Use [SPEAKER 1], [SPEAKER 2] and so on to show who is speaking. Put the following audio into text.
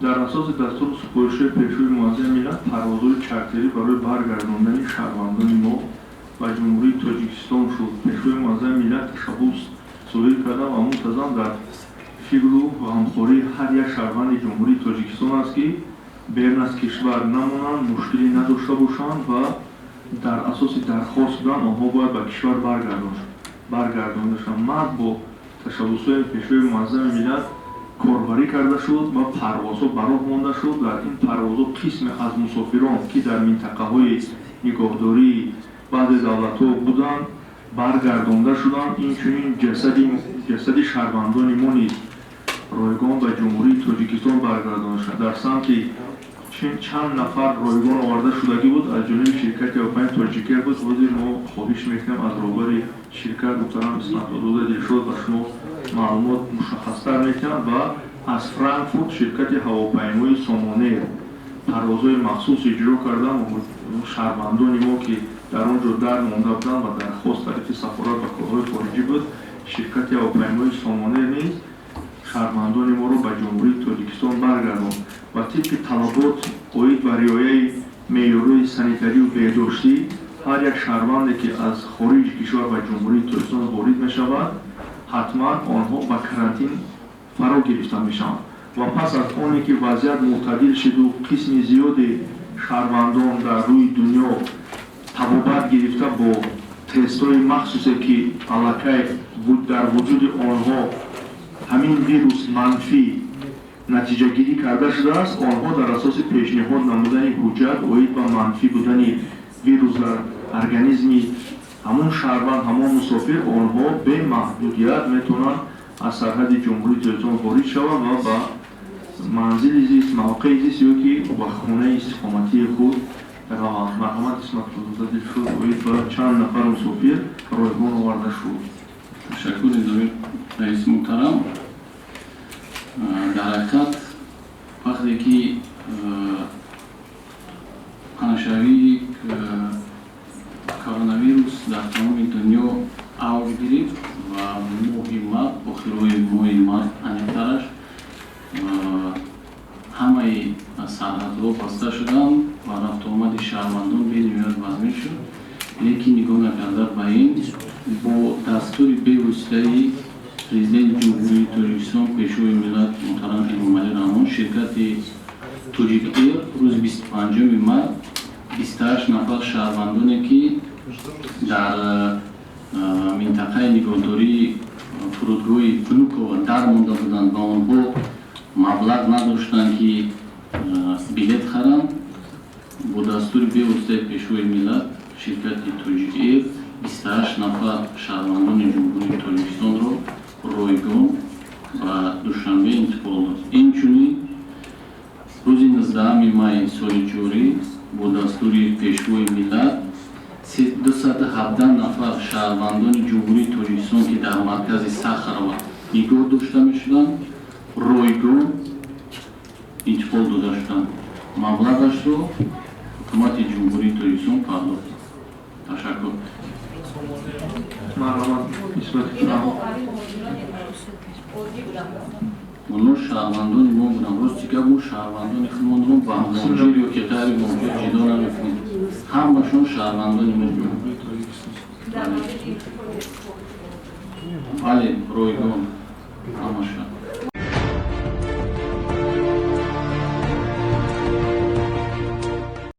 [SPEAKER 1] Дар асоси дастуру супоришҳои Пешвои Муаззами миллат, парвозҳои чартерӣ барои баргардондани шаҳрвандони мо ба Ҷумҳурии Тоҷикистон шуд. Пешвои Муаззами миллат ташаббус зоҳир карданд ва мунтазам дар фикру ғамхории ҳар як шаҳрванди Ҷумҳурии Тоҷикистон аст, ки берун аз кишвар намонанд, мушкилӣ надошта бошанд ва дар асоси дархост будан онҳо бояд ба кишвар баргардонда шаванд. Маҳз бо ташаббусҳои Пешвои Муаззами миллат корбарӣ карда шуд ва парвозҳо ба роҳ монда шуд. Дар ин парвозҳо қисме аз мусофирон, ки дар минтақаҳои нигоҳдории баъзе давлатҳо буданд, баргардонда шуданд. Инчунин ҷасади шаҳрвандони мо низ ройгон ба Ҷумҳурии Тоҷикистон баргардонда шуд. Дар самти чанд нафар ройгон оварда шудагӣ буд аз ҷониби ширкати ҳавопаймои Тоҷикэйр буд. Ҳозир мо хоҳиш мекунем аз роҳбари ширкат муҳтарам Исматуллозода Дилшод ба шумо маълумот мушаххастар метиҳанд ва аз Франкфурт ширкати ҳавопаймои Сомонэйр парвозҳои махсус иҷро кардан. Шаҳрвандони мо, ки дар он ҷо дар монда буданд ва дархост тарафи сафорат ба корҳои хориҷӣ буд, ширкати ҳавопаймои Сомонэйр низ шаҳрвандони моро ба Ҷумҳурии Тоҷикистон баргардонд ва тибқи талабот оид ба риояи меъёрҳои санитарию беҳдоштӣ, ҳар як шаҳрванде, ки аз хориҷи кишвар ба Ҷумҳурии Тоҷикистон ворид мешавад, ҳатман онҳо ба карантин фаро гирифта мешаванд. Ва пас аз оне ки вазъият мӯътадил шуду қисми зиёди шаҳрвандон дар рӯи дунё табобат гирифта, бо тестҳои махсусе, ки аллакай дар вуҷуди онҳо ҳамин вирус манфӣ натиҷагирӣ карда шудааст, онҳо дар асоси пешниҳод намудани ҳуҷҷат оид ба манфӣ будани вирус дар организми ҳамон шаҳрванд, ҳамон мусофир, онҳо бемаҳдудият метавонанд аз сарҳади Ҷумҳурии Тоҷикистон ворид шаванд ва ба манзили зист, мавқеи зист ё ки ба хонаи истиқоматии худ раванд. Марҳамат, Исматуллозода Дилшод, оид ба чанд нафар мусофир ройгон оварда шуд.
[SPEAKER 2] Ташаккур, раиси муҳтарам. Дар ҳақиқат, вақте ки паҳншавии коронавирус дар тамоми дунё авҷ гирифт ва моҳи март, охирҳои моҳи март аниқтараш, ҳамаи сарҳадҳо баста шуданд ва рафтуомади шаҳрвандон бениҳоят вазмин шуд. Лекин нигоҳ накарда ба ин, бо дастури бевоситаи Президенти Ҷумҳурии Тоҷикистон, Пешвои миллат муҳтарам Эмомалӣ Раҳмон, ширкати Тоҷик Эйр рӯзи 25 март 28 нафар шаҳрвандоне, ки дар минтақаи нигоҳдории фурудгоҳи Внуково дар монда буданд ва онҳо маблағ надоштанд, ки билет харанд, бо дастури бевоситаи Пешвои миллат ширкати Тоҷик Эйр 28 нафар шаҳрвандони Ҷумҳурии Тоҷикистонро ройгон ба Душанбе интиқол дод. Инчунин рӯзи 19 майи соли ҷорӣ бо дастури Пешвои миллат 217 нафар шаҳрвандони Ҷумҳурии Тоҷикистон, ки дар маркази Сахарова нигоҳ дошта мешуданд, ройгон интиқол дода шуданд. Маблағашро Ҳукумати Ҷумҳурии Тоҷикистон пардохт. Ташаккур.
[SPEAKER 1] Марҳамат, Исматулло.
[SPEAKER 2] Онҳо шаҳрвандони мо буданд. Рости гап, мо шаҳрвандони худмонро ба муҳоҷир ё ки ғайри муҳоҷир ҷудо намекунем. Ҳамашон шаҳрвандони мо буданд. Бале, ройгон ҳамаша.